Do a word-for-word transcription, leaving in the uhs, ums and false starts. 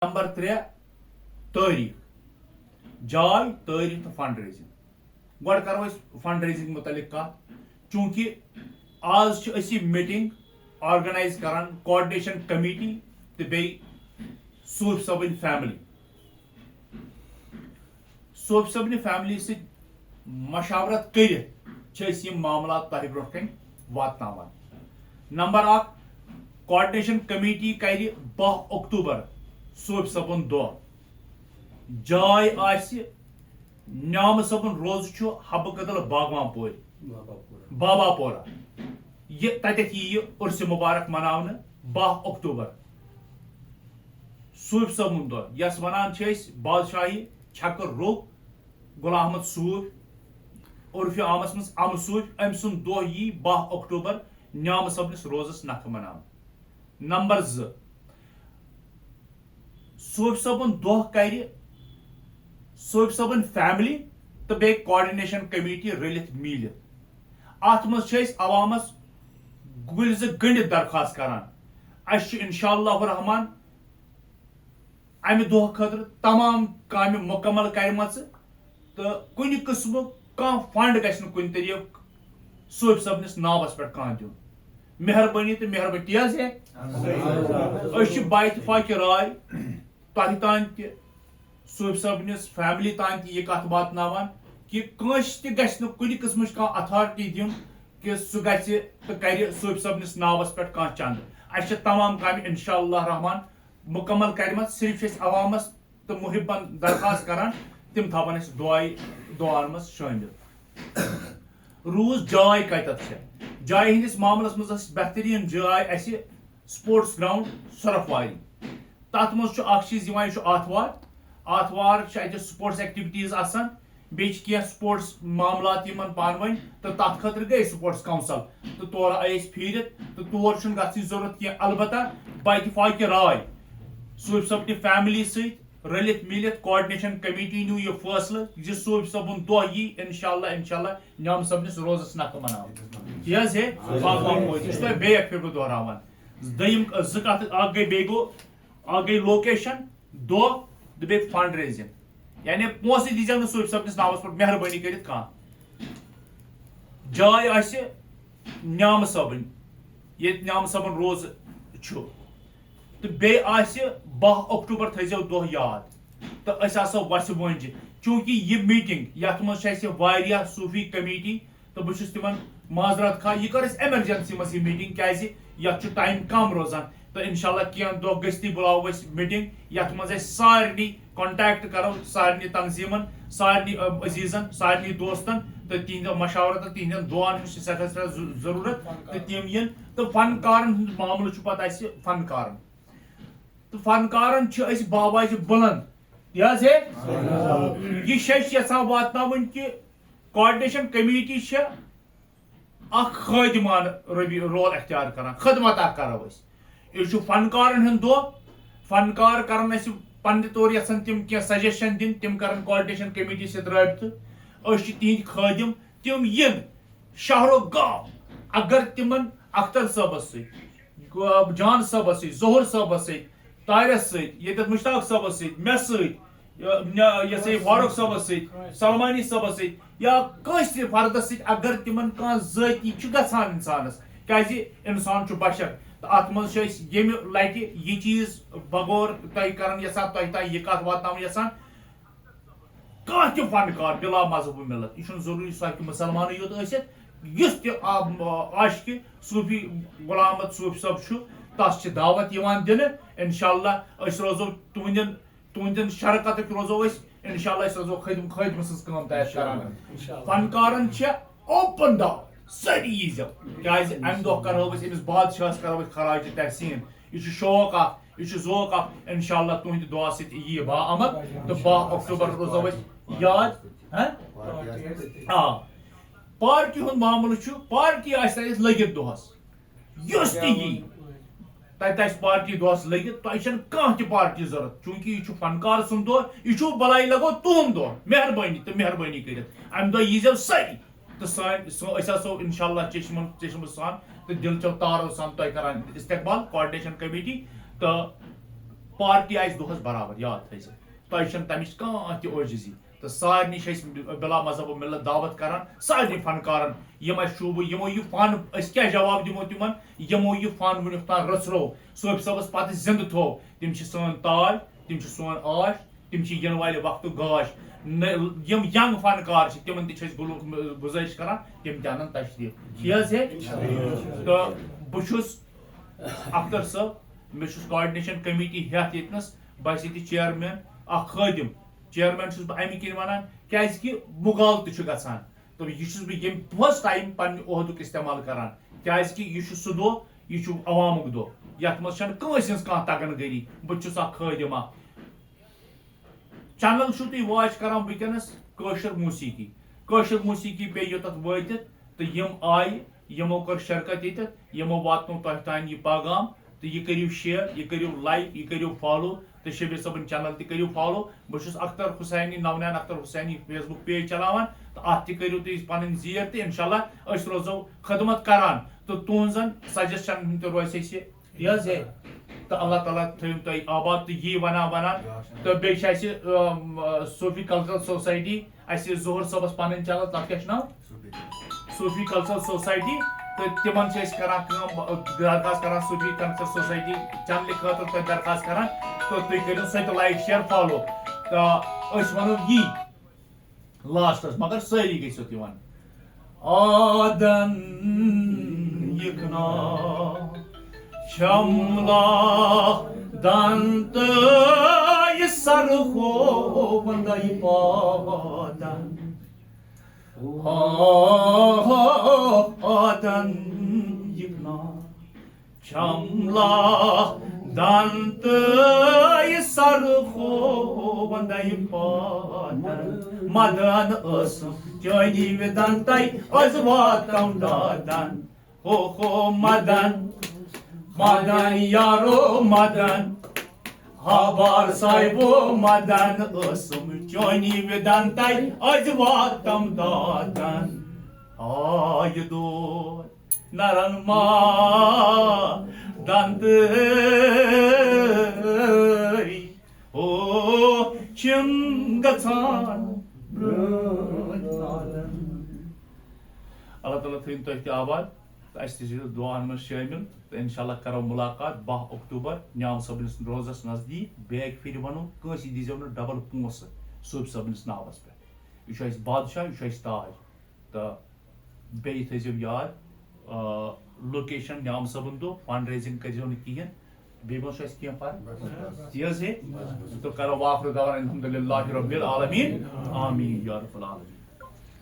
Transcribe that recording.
Number ترٛےٚ، تٲریٖخ، جاے، تٲریٖخ تہٕ فنڈ ریزنگ۔ گۄڈٕ کرو أسۍ فنڈ ریزنگ مُتعلِق کتھ، چوٗنٛکہِ آز چھِ أسۍ یہِ میٖٹنگ آرگنائز کران کوآرڈینیشن کمیٹی تہٕ بیٚیہِ صوٗفۍ صٲبٕنۍ فیملی۔ صوٗفۍ صٲبنہِ فیملی سۭتۍ مشاورت کٔرِتھ چھِ أسۍ یِم معاملات تۄہہِ برونٛہہ کنہِ واتناوان۔ نمبر اکھ، کوآرڈینیشن کمیٹی کرِ باہ اکتوبر صوٗفۍ صٲبُن دۄہ۔ جاے آسہِ، نیامہٕ صٲبُن روزٕ چھُ حبہٕ کدل باغوان پورِ، بابا پورہ۔ بابا پورہ۔ یہِ تتٮ۪تھ یِیہِ عرسہِ مبارک مناونہٕ باہ اکتوبر۔ صوٗفۍ صٲبُن دۄہ، یَس وَنان چھِ أسۍ بادشاہی چھکہٕ روٚگ، غلام احمد صوٗفۍ، عرفِ عامس منٛز امہٕ صوٗفۍ، أمۍ سُنٛد دۄہ یی باہ اکتوبر نیامہٕ صٲبنِس روزس نکھٕ مناونہٕ۔ نمبر زٕ، صوٗفۍ صٲبُن دۄہ کرِ صوٗفۍ صٲبٕنۍ فیملی تہٕ بیٚیہِ کوآرڈینیشن کمیٹی رٔلِتھ میٖلِتھ۔ اتھ منٛز چھِ أسۍ عوامس گُلۍ زٕ گٔنڈِتھ درخواست کران۔ اسہِ چھُ انشاء اللہ الرحمن امہِ دۄہ خٲطرٕ تمام کامہِ مُکمل کرِمژٕ تہٕ کُنہِ قٕسمُک کانٛہہ فنڈ گژھِ نہٕ کُنہِ طریٖقہٕ صوٗفۍ صٲبنِس ناوس پٮ۪ٹھ کانٛہہ دیُن۔ مہربٲنی تہٕ مہربٲنی، تی حظ ہے۔ أسۍ چھِ با اتفاق راے تۄہہِ تام تہِ، صوٗفۍ صٲبنِس فیملی تام تہِ یہِ کتھ واتناوان کہِ کٲنٛسہِ تہِ گژھِ نہٕ کُنہِ قٕسمٕچ کانٛہہ اتھارٹی دِنۍ کہِ سُہ گژھِ تہٕ کرِ صوٗفۍ صٲبنِس ناوس پٮ۪ٹھ کانٛہہ چندٕ۔ اسہِ چھِ تمام کامہِ انشاء اللہ الرحمن مُکمل کرِمژ، صرف چھِ أسۍ عوامس تہٕ محبن درخواست کران، تِم تھاون أسۍ دعایہِ، دعاہن منٛز شٲمِل۔ روٗز جاے کتٮ۪تھ چھےٚ؟ جایہِ ہٕنٛدِس معاملس منٛز ٲس بہتریٖن جاے اسہِ سپورٹس گراؤنڈ سۄرفواری۔ تتھ منٛز چھُ اکھ چیٖز یِوان، یہِ چھُ آتھوار۔ آتھوار چھِ اتہِ سپورٹس ایکٹیویٹیز آسان، بیٚیہِ چھِ کینٛہہ سپورٹس معاملات یِمن پانہٕ ؤنۍ، تہٕ تتھ خٲطرٕ گٔے سپورٹس کونسل، تہٕ تورٕ آیہِ أسۍ پھیٖرِتھ، تہٕ تور چھُنہٕ گژھنٕچ ضروٗرت کینٛہہ۔ البتہ با اتفاق راے صوٗفۍ صٲبنہِ فیملی سۭتۍ رٔلِتھ میٖلِتھ کوآرڈینیشن کمیٹی نیوٗ یہِ فٲصلہٕ زِ صوٗفۍ صٲبُن دۄہ یی انشاءاللہ، انشاءاللہ نیامہٕ صٲبنِس روزس نکھٕ مناونہٕ۔ یہِ حظ ہے، باقٕے موجود، یہِ چھُ تۄہہِ بیٚیہِ اکہِ پھِرِ بہٕ دۄہراوان۔ دوٚیِم، زٕ کتھٕ، اکھ گٔے بیٚیہِ گوٚو، اکھ گٔے لوکیشن، دۄہ تہٕ بیٚیہِ فنڈ ریزنگ۔ یعنی پونٛسہٕ دیٖزیو نہٕ صوٗفۍ صٲبنِس ناوس پٮ۪ٹھ مہربٲنی کٔرِتھ کانٛہہ۔ جاے آسہِ نیامہٕ صٲبٕنۍ، ییٚتہِ نیامہٕ صٲبُن روزٕ چھُ۔ تہٕ بیٚیہِ آسہِ باہ اکتوبر، تھٲیزیو دۄہ یاد۔ تہٕ أسۍ آسو وَسہِ وٲنجہِ۔ چوٗنٛکہِ یہِ میٖٹِنٛگ، یَتھ منٛز چھِ اَسہِ واریاہ صوٗفی کمیٹی، تہٕ بہٕ چھُس تِمن معذرت خواہ، یہِ کٔر اَسہِ ایمرجنسی منٛز یہِ میٖٹِنٛگ، کیٛازِ یَتھ چھُ ٹایم کم روزان۔ تہٕ انشاءاللہ کینٛہہ دۄہ گٔژھتٕے بُلاوو أسۍ میٖٹِنٛگ، یَتھ منٛز أسۍ سارنٕے کانٹیکٹ کرو، سارنٕے تنظیٖمن، سارنٕے، ٲں، عزیٖزن، سارنٕے دوستن، تہٕ تِہنٛدیو مشاورتن، تِہنٛدٮ۪ن دُعاہن ہُنٛد چھُ سٮ۪ٹھاہ، سٮ۪ٹھاہ ضُ-، ضروٗرت، تہٕ تِم یِن۔ تہٕ فنکارن ہُنٛد معاملہٕ چھُ پتہٕ اَسہِ فنکارن۔ تہٕ فنکارن چھِ أسۍ باواجہِ بُلند۔ یہِ حظ ہے، یہِ چھِ أسۍ یژھان واتناوٕنۍ کہِ کوآرڈینیشن کمیٹی چھِ اکھ خٲدمانہٕ روی-، رول اختیار کران، خدمت اکھ کرو أسۍ۔ یہِ چھُ فنکارن ہُنٛد دۄہ، فنکار کرن اَسہِ پننہِ طور یژھان تِم کینٛہہ سجیشن دِنۍ، تِم کرن کوآرڈینیشن کمیٹی سۭتۍ رٲبطہٕ۔ أسۍ چھِ تِہنٛدۍ خٲدم، تِم یِن شہرو گام، اگر تِمن اختر صٲبس سۭتۍ، جان صٲبس سۭتۍ، ظہور صٲبس سۭتۍ، طاہرس سۭتۍ، ییٚتٮ۪تھ مشتاق صٲبس سۭتۍ، مےٚ سۭتۍ، یہِ، مےٚ، یہِ ہسا یہِ فاروق صٲبس سۭتۍ، سلمانی صٲبس سۭتۍ، یا کٲنٛسہِ تہِ فردس سۭتۍ، اگر تِمن کانٛہہ ذٲتی چھُ گژھان انسانس، کیازِ انسان چھُ بشر، تہٕ اتھ منٛز چھِ أسۍ ییٚمہِ لٹہِ یہِ چیٖز بغور تۄہہِ کران یژھان، تۄہہِ تام یہِ کتھ واتناوٕنۍ یژھان، کانٛہہ تہِ فنکار بلا مذہب و ملت، یہِ چھُنہٕ ضروٗری سُہ ہیٚکہِ مُسلمانٕے یوت ٲسِتھ، یُس تہِ آ-، عاشقِ صوٗفی غلام احمد صوٗفی صٲب چھُ، تس چھِ دعوت یِوان دِنہٕ۔ انشاءاللہ أسۍ روزو تُہنٛدٮ۪ن، تُہنٛدٮ۪ن شرکتٕکۍ روزو أسۍ، انشاءاللہ أسۍ روزو خٲدم، خٲدمہٕ سٕنٛز کٲم تہِ آسہِ کران۔ انشاءاللہ۔ فنکارن چھِ اوپن دعوت، سٲری ییٖزیو، کیازِ امہِ دۄہ کرو أسۍ أمِس بادشاہس کرو أسۍ خراج تحسین۔ یہِ چھُ شوق اکھ، یہِ چھُ ذوق اکھ، انشاءاللہ تُہنٛدِ دعا سۭتۍ یِیہِ با عمل تہٕ باہ اکتوبر روزو أسۍ یاد۔ ہہ؟ آ۔ پارٹی ہُنٛد معاملہٕ چھُ، پارٹی آسہِ تَتہِ لٔگِتھ دۄہس، یُس تہِ یی، تَتہِ آسہِ پارٹی دۄہس لٔگِتھ، تۄہہِ چھَنہٕ کانٛہہ تہِ پارٹی ضروٗرت، چوٗنٛکہِ یہِ چھُ فنکار سُنٛد دۄہ، یہِ چھُ بلاے لگو تُہُنٛد دۄہ، مہربٲنی تہٕ مہربٲنی کٔرِتھ اَمہِ دۄہ ییٖزیو سٲری۔ تہٕ سٲنۍ، سٲ-، أسۍ آسو انشاءاللہ چشمن، چشمہٕ سان تہٕ دِل چو تارو سان تۄہہِ کران استقبال، کوآرڈینیشن کمیٹی تہٕ پارٹی آسہِ دۄہس برابر، یاد تھٲیزِ۔ تۄہہِ چھَنہٕ تَمِچ کانٛہہ تہِ عٲجزی۔ تہٕ سارنٕے چھِ أسۍ بلا مذہب و ملت دعوت کران، سارنٕے فنکارن، یِم اَسہِ شوٗبہٕ، یِمو یہِ فن، أسۍ کیٛاہ جواب دِمو تِمن، یِمو یہِ فن وُنیُک تام رٔژھروو، صوفی صٲبس پتہٕ زِندٕ تھوو، تِم چھِ سٲنۍ تاج، تِم چھِ سون آش، تِم چھِ یِنہٕ والہِ وقتُک گاش۔ نہ، یِم ینگ فنکار چھِ، تِمن تہِ چھِ أسۍ گلو-، گُزٲرِش کران، تِم تہِ انن تشریف۔ ٹھیٖک حظ ہے؟ تہٕ بہٕ چھُس اختر صٲب، مےٚ چھُس کوآرڈنیشن کمیٹی ہٮ۪تھ ییٚتنس، بہٕ آسہٕ ییٚتہِ چیئرمین، اکھ خٲدِم۔ چیئرمین چھُس بہٕ اَمہِ کِنۍ وَنان، کیٛازِ کہِ مُغال تہِ چھُ گژھان۔ تہٕ یہِ چھُس بہٕ ییٚمہِ first time پننہِ عہدُک استعمال کران، کیٛازِ کہِ یہِ چھُ سُہ دۄہ، یہِ چھُ عوامُک دۄہ، یَتھ منٛز چھَنہٕ کٲنٛسہِ ہٕنٛز کانٛہہ تگن گٔری۔ بہٕ تہِ چھُس اکھ خٲدِم اکھ۔ چینل چھُو تُہۍ واچ کران وٕنکیٚنَس، کٲشِر موسیقی۔ کٲشِر موسیقی پیٚیہِ یوٚتَتھ وٲتِتھ، تہٕ یِم آیہِ، یِمو کٔر شرکت ییٚتٮ۪تھ، یِمو واتنو تۄہہِ تام یہِ پیغام۔ تہٕ یہِ کٔرِو شیئر، یہِ کٔرِو لائک، یہِ کٔرِو فالو، تہٕ شبیر صٲبُن چینل تہِ کٔرِو فالو۔ بہٕ چھُس اختر حسینی، نونین اختر حسینی Facebook page چلاوان، تہٕ اَتھ تہِ کٔرِو تُہۍ پنٕنۍ زیر، تہٕ انشاءاللہ أسۍ روزو خدمت کران، تہٕ تُہنٛزن سجیشنن ہُنٛد تہِ روزِ اَسہِ یہِ حظ ہے۔ تہٕ اللہ تعالیٰ تھٲیِن تۄہہِ آباد۔ تہٕ یی ونان ونان، تہٕ بیٚیہِ چھِ اَسہِ، ٲم، صوفی کلچرل سوسایٹی، اَسہِ ظہور صٲبَس پنٕنۍ چینل، تَتھ کیٛاہ چھُ ناو؟ صوفی کلچرل سوسایٹی۔ تہٕ تِمن چھِ أسۍ کران کٲم، درخواست کران صوفی کلچرل سوسایٹی چینلہِ خٲطرٕ تۄہہِ درخواست کران، تہٕ تُہۍ کٔرِو سۄ تہِ لائک، شیئر، فالو۔ تہٕ أسۍ وَنو یی لاسٹس، مگر سٲری گٔژھِو تہِ وَنٕنۍ۔ آدن یِکنا شملا دنتہٕ یہِ سرخو وندے پادن۔ آدن یِکنا شملا دنتہٕ یہِ سرخو وندے پادن۔ مدن ٲسٕم چٲنی وِدن تَے أزۍ واتم دادن۔ ہو ہو مدن، مدن یارو مدن، ہابار صاحبو مدن ٲسٕم چٲنی وِدن تَے أزۍ واتم دادن۔ آ یہِ دود نرن ما دنتہٕ ہو چھِم گژھان برٛونٛہہ نالن۔ اللہ تعالیٰ تھٲیِن تۄہہِ تہِ آباد تہٕ اَسہِ تہِ چھِ دُعاہَن منٛز شٲمِل تہٕ انشاءاللہ کرو مُلاقات باہ اکتوبر نیام صٲبنِس روزس نزدیٖک۔ بیک پھِرِ وَنو، کٲنٛسی دیٖزیو نہٕ ڈبل پونٛسہٕ صوفی صٲبنِس ناوَس پٮ۪ٹھ۔ یہِ چھُ اَسہِ بادشاہ، یہِ چھُ اَسہِ تاج۔ تہٕ بیٚیہِ تھٲیزیو یاد، آ، لوکیشن نیام صٲبُن دۄہ، فنڈ ریزنگ کٔرزیو نہٕ کِہیٖنۍ۔ بیٚیہِ ما چھُ اَسہِ کینٛہہ پَرُن؟ تی حظ ہے؟ تہٕ کرو واخر دعوانا الحمدللہ رب العالمین۔ آمین یا رب العالمین۔